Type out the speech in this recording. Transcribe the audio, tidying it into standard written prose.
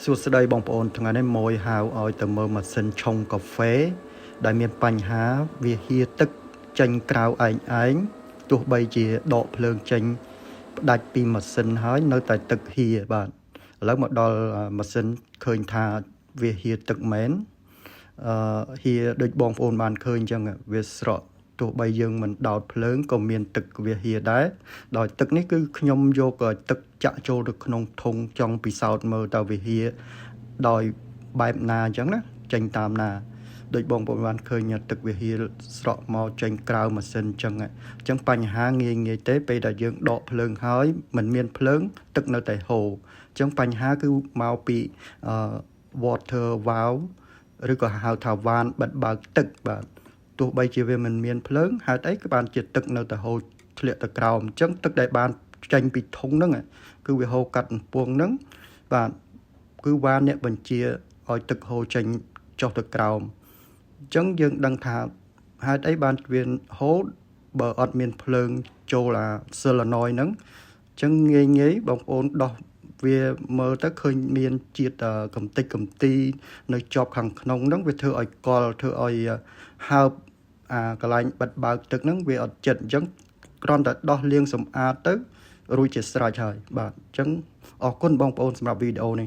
សួស្តីបងប្អូនថ្ងៃនេះម៉ួយហៅឲ្យទៅមើលម៉ាស៊ីនឆុងកាហ្វេដែលមានបញ្ហាវាហៀទឹកចេញក្រៅឯងឯងទោះបីជាដកភ្លើងចេញផ្ដាច់ពីម៉ាស៊ីនហើយនៅតែទឹកហៀបាទឥឡូវមកដល់ម៉ាស៊ីនឃើញថាវាហៀទឹកមែនអឺហៀដូចបងប្អូនបានឃើញអញ្ចឹងវាស្រក់ទោះបីយើងមិនដោតភ្លើងក៏មានទឹកវាហៀដែរដោយទឹកនេះគឺខ្ញុំយកទឹកចាក់ចូលទៅក្នុងធុងចង់ពិសោធន៍មើលតើវាហៀដោយបែបណាអញ្ចឹងណាចេញតាមណាដូចបងប្អូនបានឃើញទឹកវាហៀស្រក់មកចេញក្រៅម៉ាស៊ីនអញ្ចឹងអញ្ចឹងបញ្ហាងាយងាយទេពេលដែលយើងដកភ្លើងហើយមិនមានភ្លើងទឹកនៅតែហូរអញ្ចឹងបញ្ហាគឺមកពីអឺ water valve ឬក៏ហៅថាវ៉ានបិទបើកទឹកបាទទោះបីជាវាមិនមានភ្លើងហេតុអីក៏បានជាទឹកនៅតែហូរធ្លាក់ទៅក្រោមអញ្ចឹងទឹកដែលបានចេញពីធុងហ្នឹងគឺវាហូរកាត់កំពង់ហ្នឹងបាទគឺវ៉ានអ្នកបញ្ជាឲ្យទឹកហូរចេញចុះទៅក្រោមអញ្ចឹងយើងដឹងថាហេតុអីបានវាហូរបើអត់មានភ្លើងចូលអា solenoid ហ្នឹងអញ្ចឹងងាយងាយបងប្អូនដោះវាមើលទៅឃើញមានជាតិកំតិចកំទីនៅជាប់ខាងក្នុងហ្នឹងវាធ្វើឲ្យកលធ្វើឲ្យហើបអាកន្លែងបិទបើកទឹកហ្នឹងវាអត់ចិត្តអញ្ចឹងគ្រាន់តែដោះលាងសម្អាតទៅរួចជាស្រេចហើយបាទអញ្ចឹងអរគុណបងប្អូនសម្រាប់វីដេអូនេះ។